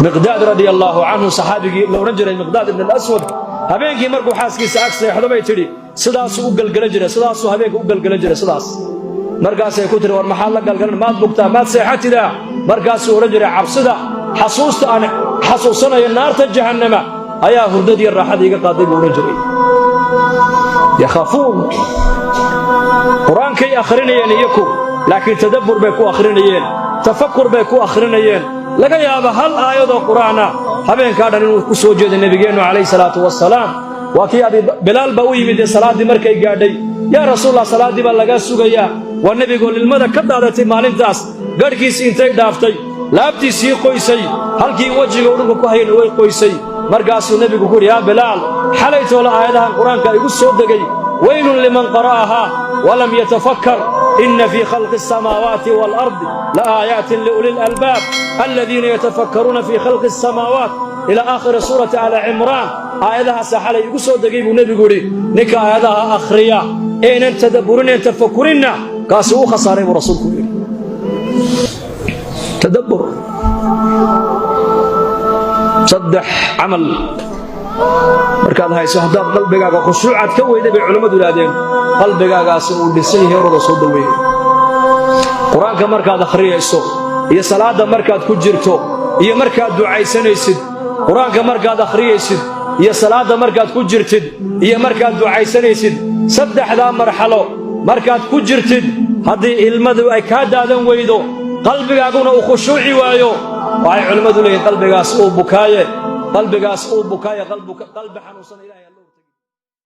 Miqdaad radia allaahu canhu, saxaabigii la odhan jiray Miqdaad ibn Alaswad, habeenkii markuu xaaskiisa ag seexdo bay tidhi, sidaasuu u galgalan jiray, sidaasuu habeenka u galgalan jiray sidaas. Markaasay ku tihi, "War maxaad la galgalan? Maad bugtaa? Maad seexatidaa?" Markaasuu odhan jiray, "Cabsida, xasuusta aan xasuusanayo naarta jahannama ayaa hurdadii raaxada iga qaaday," buu odhan jiray. Yakhaafuun. Qur-aankay akhrinayeen iyaku, laakiin tadabbur bay ku akhrinayeen, tafakur bay ku akhrinayeen. Laga yaaba hal aayadoo qur'aana habeenkaa dhan inuu ku soo jeeday nebigeennu calayhi salaatu wasalaam. Waa kii Abi Bilaal baa u yimid ee salaaddii markay gaadhay, "Yaa Rasuulallah, salaaddii baa lagaa sugayaa." Waa nebigoo lilmada ka daadatay maalintaas, garhkiisii intay dhaaftay, laabtiisii qoysay, halkii wejiga uu dhulka ku hayan way qoysay. Markaasuu nebigu ku yidhi, "Yaa Bilaal, xalaytoola aayadahan qur-aanka igu soo degay, weylun liman qara'ahaa walam yatafakkar, ina fii khalqi asamaawaati waalardi la aayaatin liuli lalbaab aladiina yatafakkaruuna fii khalqi asamaawaat, ila aakhiri suurati Ala Cimraan. Aayadahaasaa xalay igu soo degay," buu nebigu yidhi. "Ninka aayadaha akhriya eenan tadabburinen tafakurinna, kaasi uu khasaaray," buu rasuulku yidhi. Tadabbur. Saddex camal markaad hayso, haddaad qalbigaaga khushuucaad ka weyday, bay culimmadu yidhaahdeen, qalbigaagaasi uu dhisay heerooda soo dhoweeyey. Qur-aanka markaad akhriyayso iyo salaadda markaad ku jirto iyo markaad ducaysanaysid. Qur-aanka markaad akhriyaysid iyo salaadda markaad ku jirtid iyo markaad ducaysanaysid, saddexdaa marxalo markaad ku jirtid, haddii ilmadu ay kaa daadan weydo, qalbigaaguna uu khushuuci waayo, waxay culimmadu leeyihin qalbigaas uu bukaaye, qalbigaas uu bukaaye, qalbi xanuunsan. Ilahay.